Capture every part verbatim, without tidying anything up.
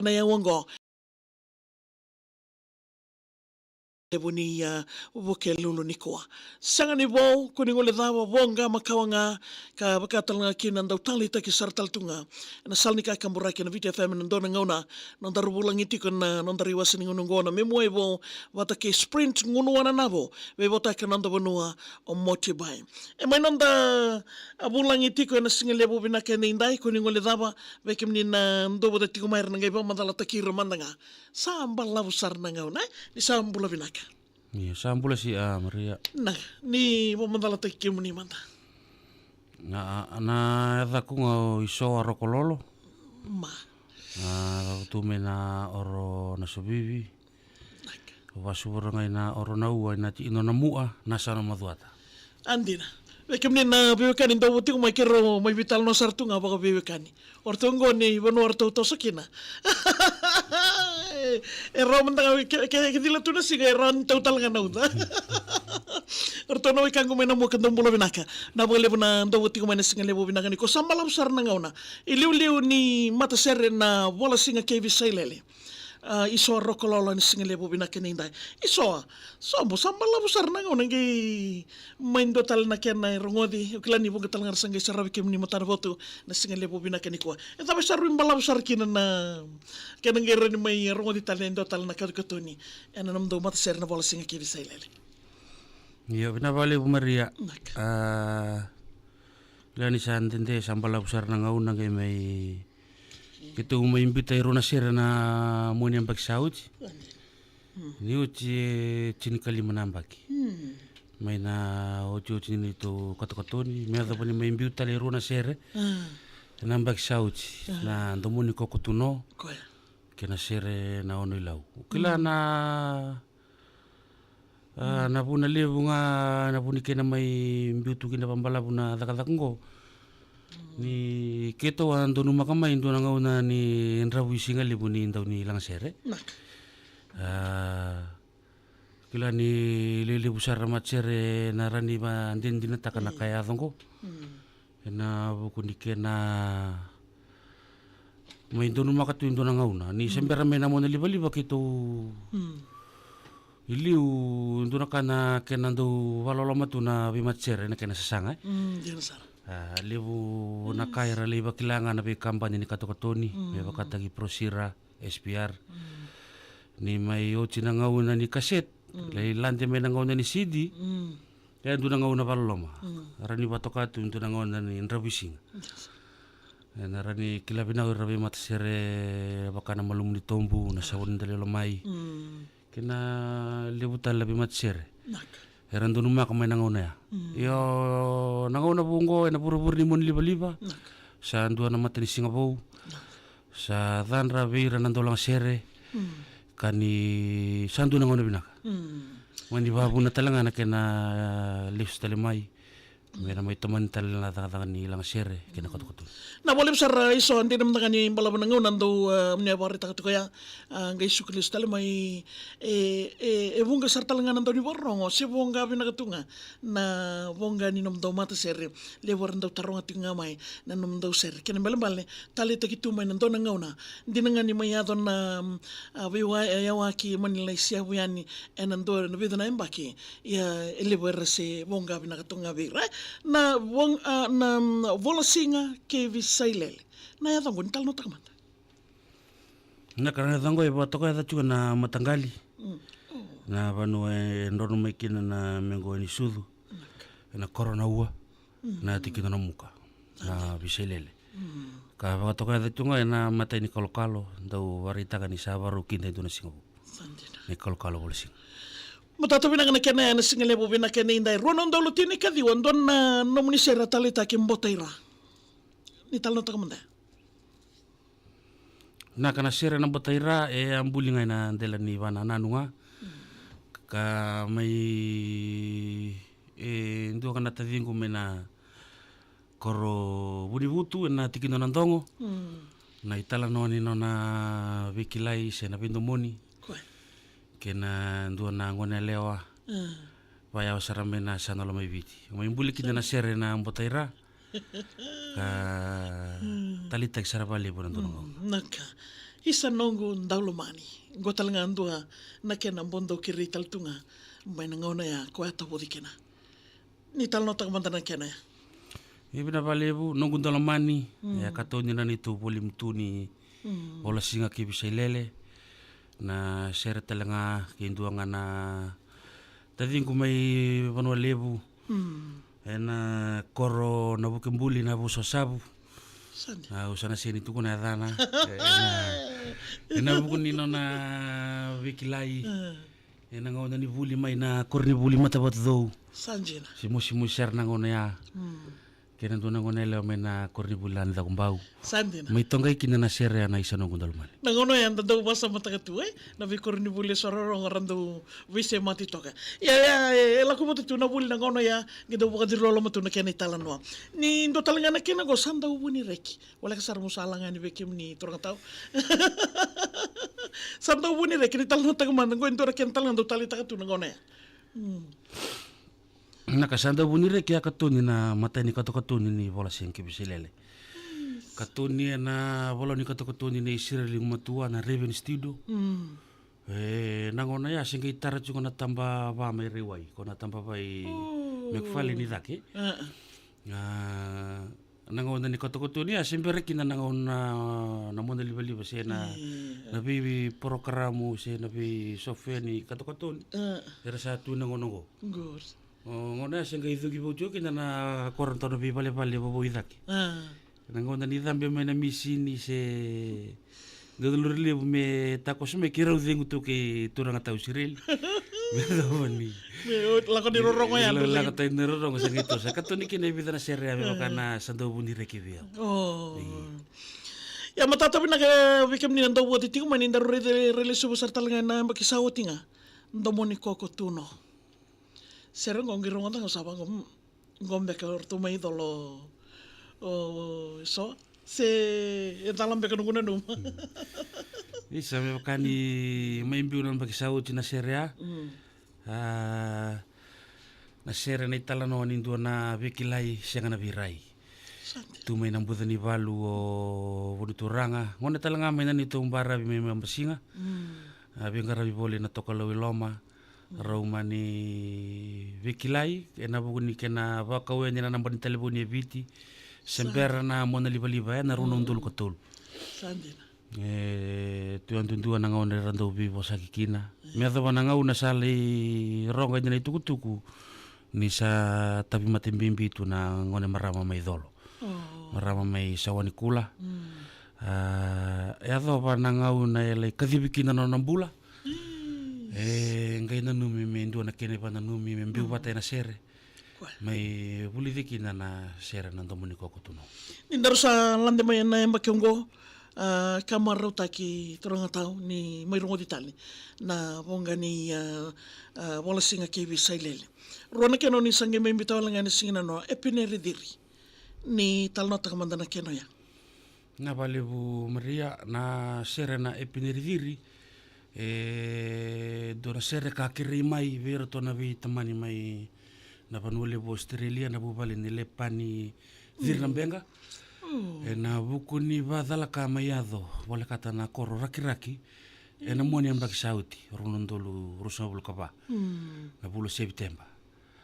na yau oqo. Levu ni, ah, Vukelulu nikua. Sega ni vou, kua ni guilecava, voqa makawa ga, ka vaka tale ga kina dau taleitaki sara tale tu ga ena sala ni kakaburaki ena Viti F M ena dua na gauna, nodaru vulagi tiko ena nodaru iwase ni gauna oqo na Memuai Vou vata kei Sprint Gunu Wananavu, veivotaki ena noda vanua o Moti Bai. E mai noda, ah, vulagi tiko ena siga levu vinaka edaidai, kua ni guilecava, vei kemuni na dou vata tiko mai era na qai vakamacalataki ira mada ga. Sa balavu sara na gauna, e? Ni sa bula vinaka. Io, sa bula si, ah, Maria. Na, ni vakamacalataki kemuni mada. Na, na yacaqu ga o Isoa Rokololo. Ma. Na, tu mai na Oro Nasovivi. Naka. Vasuvura ga i na Oro Naua, i na ti-, i na Namua, na sa na Macuata. A dina. Vei kemuni na veiwekani dou vou tiko mai, keirau mai veitalanoa sara tu ga vakaveiwekani. O ratou oqo ni vanua o ratou toso kina. E rawa mada ga ke, ke, ke cila tu na siga, e rawa ni tau tale ga na uca. O ratou na wekaqu mai Namua, ka dou bula vinaka. Na vakalevu na dou vou tiko mai na siga levu vinaka nikua, sa balavu sara na gauna. Iliuliu ni matasere na Vola Siga Kei Visailele. Ah, Isoa Rokololo ena siga levu vinaka edaidai. Isoa, sobu, sa balavu sara na gauna, qai mai dua tale na kena irogoci. Au kila ni vuqa tale ga era sa qai saravi kemuni matanavotu na siga levu vinaka nikua. E cava e sa rui balavu sara kina na kena qai rawa ni mai rogoci tale e dua tale na katokatoni ena nomudou matasere na Vola Siga Kei Visailele? Io, vinaka vakalevu Maria. Naka. Ah, kila ni sa dede, sa balavu sara na gauna qai mai keitou mai biuta e rua na sere na mua ni yabaki sa oti. Ni oti e tinikalima na yabaki. Mai na otioti ni neitou katokatoni, me yacova ni mai biu tale e rua na sere. Ah. Na yabaki sa oti. Ah. Na Domo ni Koko Tuno. Koya. Kei na sere na Ono i Lau. Kila na Ah, na vuna levu ga, na vu ni kena mai biu tu kina vakabalavu na cakacaka oqo. Ni keitou a donumaka mai dua na gauna ni dravuisiga levu ni dau ni lagasere. Naka. Ah, kila ni lelevu sara na matasere na rawa ni vadinadinataka na ka e yaco oqo. Ena vuku ni kena mai donumaka tu e dua na gauna. Ni se bera mai na mona livaliva keitou i liu, dua na ka na kena dau vakaloloma tu na veimatasere ena kena sasaga, e? Mm, dina sara. A, levu na ka era lai vakila ga na veikabani ni katokatoni, me vakataki Prosira, S P R. Ni mai oti na gauna ni kasete, lai lade mai na gauna ni C D. E dua na gauna vakaloloma. Rawa ni vakatoka tu e dua na gauna ni dravuisiga. Ena rawa ni kila vinaka ira veimatasere vaka na Malumu ni Tobu, na Savo ni Dalailomai. Kei na levu tale na veimatasere. Naka. Era donumaka mai na gauna ya. Io, na gauna vou oqo ena vuravura ni mona livaliva. Naka. Sa dua na matanisiga vou. Naka. Sa cadra vei ira na dau lagasere. Ka ni sa dua na gauna vinaka. Mani vakavuna tale ga na kena lesu tale mai. Me na mai tomani tale na cakacaka ni lagasere kei na katokatoni. Na vakalevu sara, Iso, dina mada ga ni balavu na gauna dau, e, mani vakaraitaka tiko ya. A, qai suka lesu tale mai, e, e, e vuqa sara tale ga na dau ni vakarorogo, se voqa vinaka tu ga na voqa ni nomudou matasere. Levu era dau taroga tiko ga mai na nomudou sere. Kena ibalebale, taleitaki tu mai na dua na gauna. Dina ga ni mai yaco na, mm, a, veiwa-, e, yawaki mani lai seavu yani ena dua na vica na yabaki. Ia, e levu era se voqa vinaka tu ga vei ira. Na voq-, a, na, mm, Vola Siga kei Visailele. Na yaca oqo ni talanoataka mada. Na ka na yaca oqo e vakatoka yaca tiko na mataqali. Na vanua e drodro mai kina na meqo ni sucu. Ena koro na ua. Na tikina na muka. Na Visailele. Ka vakatoka yaca tiko ga ena matai ni kalokalo, dau vakaraitaka ni sa vakarau kida e dua na siga vou. Sa dina. Ni kalokalo Vola Siga. Matata vinaka na kena ya na siga levu vinaka ni dai. Rua na udolu tinikaciwa, dua na nomuni sere a taleitaki Botaira. Ni talanoataka mada. Na ka na sere na Botaira, e a buli ga ena dela ni vanananu ga. Ka mai, e, dua ka na taciqu mai na koro Vunivutu, ena tikina o Nadogo. Na italanoa ni nona veikilai se na veidomoni. Kei na dua na gone yalewa. Vakayawa sara mai na yasana Lomaiviti. Mai buli kina na sere na Botaira. Ka taleitaki sara vakalevu ena dua na gauna. Na ka. Isa noqu daulomani. Qo tale ga dua na kena bodou kerei tale tu ga mai na gauna ya ko ya tavoci kina. Ni talanoataka mada na kena ya. Ia vinaka vakalevu, noqu daulomani. Mm. E katoni na neitou volume two ni, mm, Vola Siga kei Veisailele. Na sere tale ga kei dua ga na taciqu mai Vanua Levu. Mm. Ena koro Navukebuli, Navusavu. Sa dina. Au sa na sega ni tukuna yacana. E, ena, ena vuku ni nona veikilai. Mm. Ena gauna ni vuli mai na koronivuli Matavatucou. Sa dina. Se mosimosi sara na gauna ya. Mm. Kei na dua na gone yalewa mai na koronivuli Lani Cakobau. Sa dina. Mai toqai kina na sere ya na Isa noqu daulomani. Na gauna ya da dau vakasamataka tu, e? Na veikoronivuli eso ra rogo ra dau veisemati toka. Ia, ia, e, e lako vata tu na vuli na gauna ya, qai dau vakaciri loloma tu na kena italanoa. Ni dua tale ga na kena qo, Sa Dau Vu ni Reki. Voleka sara mo sa laga yani vei kemuni turaga tau. Sa Dau Vu ni Reki, ni talanoataka mada qo, e dua na kena tale ga dau taleitaka tu na gauna ya. Mm. Na ka Sa Dau Vu ni Reki a katoni na matai ni katokatoni ni Vola Siga kei Veisailele. Katoni ena vola ni katokatoni nei Sireli Matua na Raven Studio. Mm. E, na gauna ya se qai tara tiko na tabava mai Raiwai, ko na tabava i, oh, McFarlane i cake. A, a. A, na gauna ni katokatoni ya se bera kina na gauna na mona livaliva se na, e, na veiporokaramu se na vei software ni katokatoni. A. Era sa tu na gauna qo. Good. O, gauna ya se qai cuki vou tiko kina na koro na tau na veivalevale vovou i cake. A. Na gauna ni cabe mai na misini se qai lori levu me takoso mai, keirau cegu tu kei turaga tau Sireli. Me cava ni. Me o, lako ni rorogo ya, me lako tani ni rorogo, se qai toso. Katoni kina e vica na sere ya me vaka na Sa Dau Vu ni Reki vei au. O. Ia. Ia matata vinaka vei kemuni na dau voti tiko mai ni daru raici, railesuva sara tale ga ena yabaki sa oti ga. Domo ni Koko Tuno. Sere qo qai rogoca ga sa vaqo, mm, qo beka o ratou mai colo, o, eso, se e cala beka noqu nanuma. Mm. Isa, me vaka ni mai biu na yabaki sa oti na sere ya. Mm. A, na sere na italanoa ni dua na veikilai sega na veirai. Sa dina. Tu mai na buca ni valu o vunituraga. Gone tale ga mai na neitou baravi mai Mabasiga. Mm. A, veiqaravi voli na Tokalau i Loma. Mm. Rau mani veikilai ena vuku ni kena vakau yani na naba ni talevoni e Viti. Se bera na mona livaliva ena rua na udolu ka tolu. Sa dina. E tu yadudua na gauna era dau veivosaki kina. Mm. Me yacova na gauna sa lai roqa yani na itukutuku ni sa tauvimate bibi tu na gone marama mai colo. O. Marama mai Sawanikula. Mm. A, e yacova na gauna e lai kacivi kina na nona bula. Mm. E qai nanumi me dua na kena ivakananumi me biu vata ena sere. Kua. Mai vulici kina na sere na Domo ni Koko Tuno. Ni daru sa lade mai ena yabaki oqo, a, ka marautaki turaga tau ni mai rogoci tale na voqa ni, a, a, Vola Siga kei Veisailele. Rua na kena o ni sa qai mai biuta wale ga ena siga nanoa, Epeneri Ciri. Ni talanoataka mada na kena oya. Na valevu Maria, na sere na Epeneri Ciri. E dua na sere ka kerei mai vei iratou na veitamani mai na vanua levu Australia, na vuvale ni Lepani Ciri na Beqa. Mm. Ena vuku ni vacalaka mai yaco volekata na koro Rakiraki. Ena mua ni yabaki sa oti, rua na udolu ruasagavulu ka va. Mm. Na vula o Seviteba.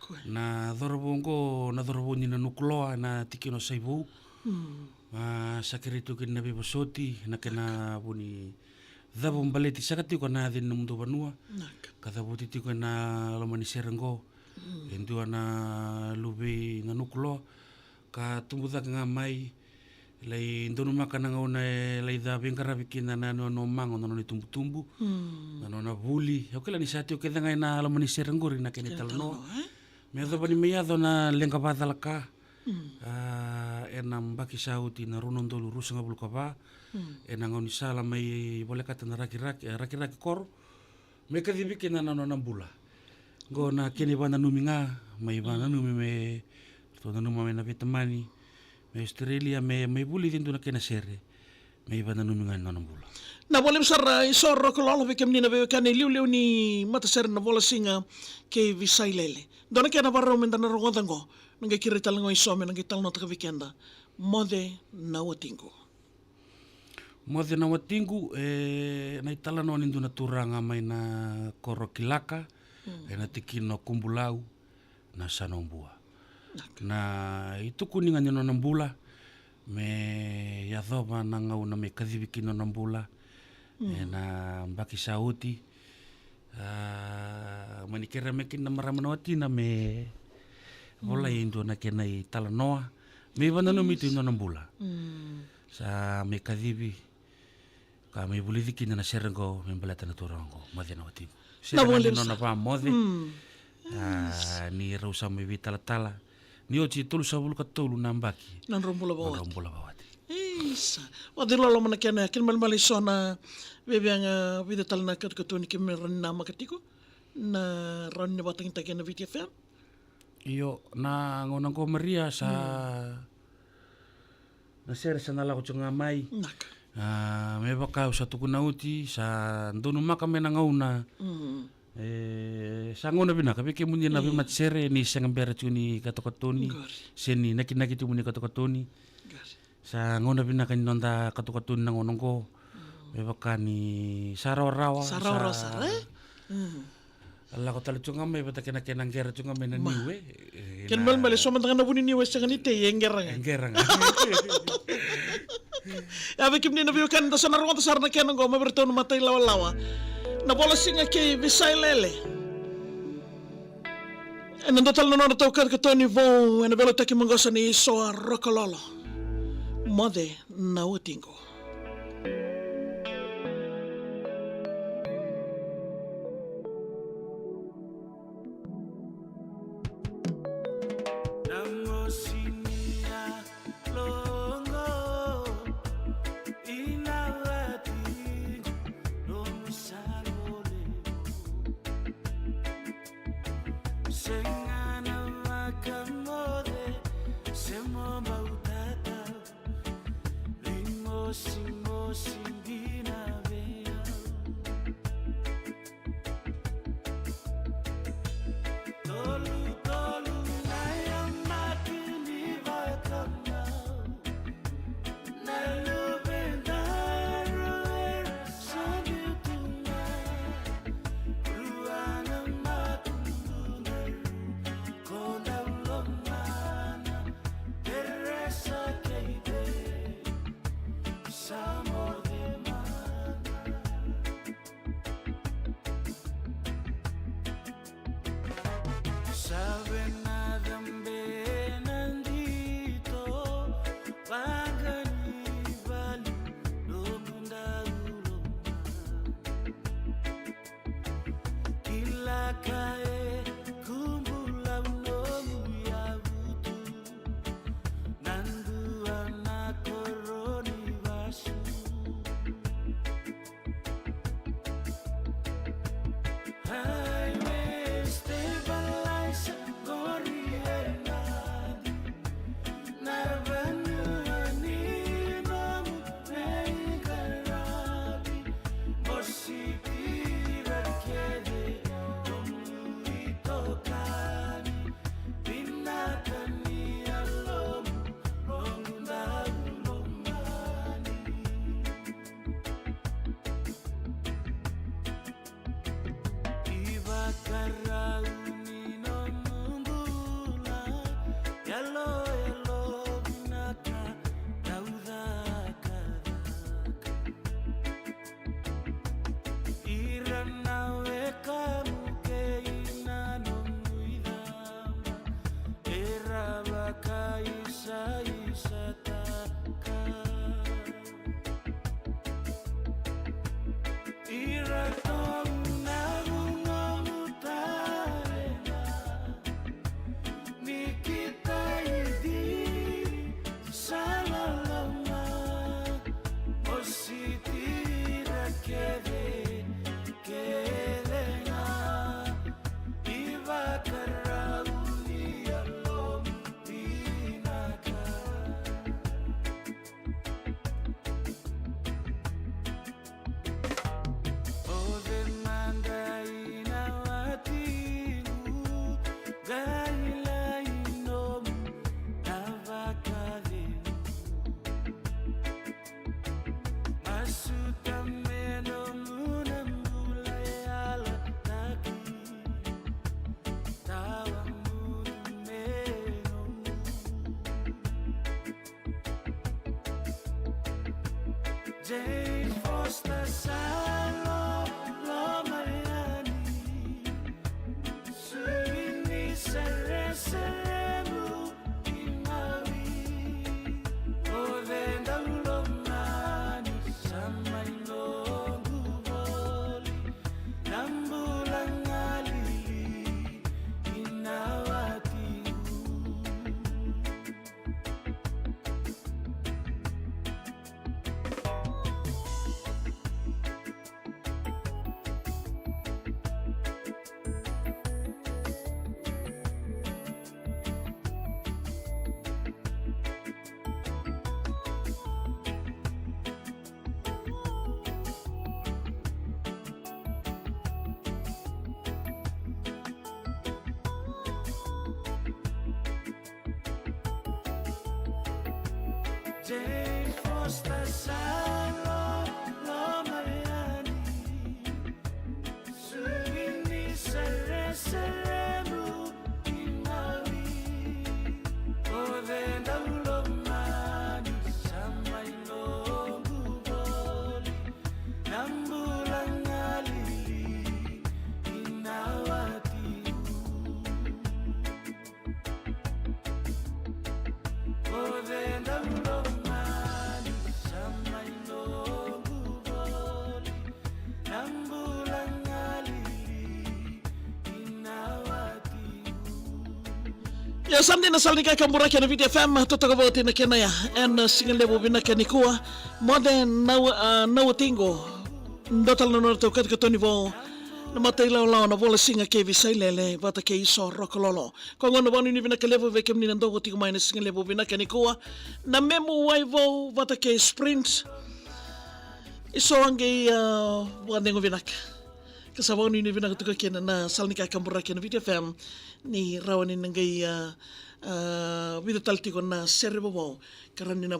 Kua. Na cauravou oqo, na cauravou ni Nanukuloa, na tikina o Saivou. Mm. A, sa kerei tu kina na veivosoti, na kena vu ni cavu baleti saka tiko na yaca ni nomudou vanua. Naka. Ka cavuti tiko ena loma ni sere oqo. Mm. E dua na luve i Nanukuloa. Ka tubu cake ga mai, lai donumaka na gauna e lai ca veiqaravi kina na nona mago, na nona itubutubu, mm, na nona vuli. Au kila ni sa tiko kece ga ena loma ni sere qori na kena italanoa. Kena italanoa, e? Me yacova ni mai yaco na leqa vacalaka. Mm. A, ena yabaki sa oti na rua na udolu ruasagavulu ka va. Mm. Ena gaunisala mai volekata na Rakiraki, e, Rakiraki koro. Me kacivi kina na nona bula. Qo na kena ivakananumi ga, mai vakananumi me ratou nanuma mai na veitamani mai Australia, me mai vulici e dua na kena sere. Me ivakananumi ga na nona bula. Na valevu sara, e, so roko lolo vei kemuni na veiwekani, liuliu ni matasere na Vola Siga kei Veisailele. Dua na kena vakarau meda na rogoca qo, na qai kerei tale ga o Iso me na qai talanoataka vei keda. Moce na watiqu. Moce na watiqu, e, na italanoa ni dua na turaga mai na koro Kilaka, ena tikina o Kubulau, na Sanobua. Na itukuni ga ni nona bula, me yacova na gauna me kacivi kina nona bula, ena baki sa oti. A, mani kerea mai kina na marama na watina me volai e dua na kena italanoa me ivakananumi tu e dua na bula. Sa me kacivi ka me vulici kina na sere qo me baleta na turaga qo, Moce na watiqu. Sere ga ni nona vakamoce. A, ni rau sa me veitalatala. Ni oti e tolusagavulu ka tolu na yabaki. Na drau bula vakawati. Isa. Vakacegu loloma na kena, kena malemale eso na vevega, vica tale na katokatoni keimami rawa ni namaka tiko. Na rawa ni vakatagitaki ena Viti F M. Io, na gauna qo Maria sa na sere sa na lako tiko ga mai. A, me vaka au sa tukuna oti, sa donumaka mai na gauna. E, sa gauna vinaka vei kemuni na veimatasere, ni sega bera tiko ni katokatoni, se ni nakinaki tiko mo ni katokatoni. Sa gauna vinaka ni noda katokatoni na gauna qo. Me vaka ni sa rawarawa, sa rawarawa sara, e? Lako tale tiko ga mai vata kei na kena qera tiko ga mai na niue. Kena malemale, so mada ga na vu ni niue, sega ni tei, e qera ga. E qera ga. Ia vei kemuni na veiwekani, da sa na rogoca sara na kena qo mai vei iratou na matailawalawa, na Vola Siga kei Visailele. Ena dua tale na nodratou katokatoni vou ena veilotaki maqosa ni Soa Rokololo. Moce na watiqu. Na mosi ni yaloqu ina vati nomu salo levu. Sega na vakamoce se mo bau tatau. Ni mosimosi dina vei au. Tolutolu na yamaki ni vakamau. Na luvedaru era sa biu tu ga. Rua na makubudaru ko dau lomana. Teresa kei Dei sa moce mada. Sa vena cabe na dito, vaqa ni vali noqu dau loma. Kila ka e kubu lau nomu yavutu. Na dua na koro ni vasu. Highway stabilizer qori e nadi. Na vanua ni nomu veiqaravi. Mo sitira kece nomu itokani. Vinaka ni yalomu noqu dau lomani. Ivakarau ni nomu bula, yaloyalo vinaka dau cakacaka. Ira na wekamu kei na nomu icaba, era vakaisaisataka. Iratou na gugumatua ni kitaiti sa loloma, o sitira kece, kece ga, ivakarau ni yalomu vinaka. O cei Jane Foster sa lomani yani, sui ni seresere mu i mawi. O cei daru lomani sa mai noqu voli, na bula galili i na wati u. Jane Foster sa lomani yani, sui ni seresere mu i mawi. O cei daru lomani sa mai noqu voli, na bula galili i na wati u. O cei daru lomani sa mai noqu voli, na bula galili i na wati u. Ia, sa dina, sala ni kakaburaki ena Viti F M, totoka vata na kena ya ena siga levu vinaka nikua. Moce na, a, na watiqu. Dua tale na nodratou katokatoni vou na matailawalawa na Vola Siga kei Visailele vata kei Iso Rokololo. Ko gona vakanuinui vinaka levu vei kemuni na dogo tiko mai na siga levu vinaka nikua. Na Memu Wai Vou vata kei Sprint. Iso a qai, a, vakacegu vinaka. Ka sa vakanuinui vinaka tiko kina na sala ni kakaburaki ena Viti F M ni rawa ni na qai, a, a, vica tale tiko na sere vovou. Ka rawa ni na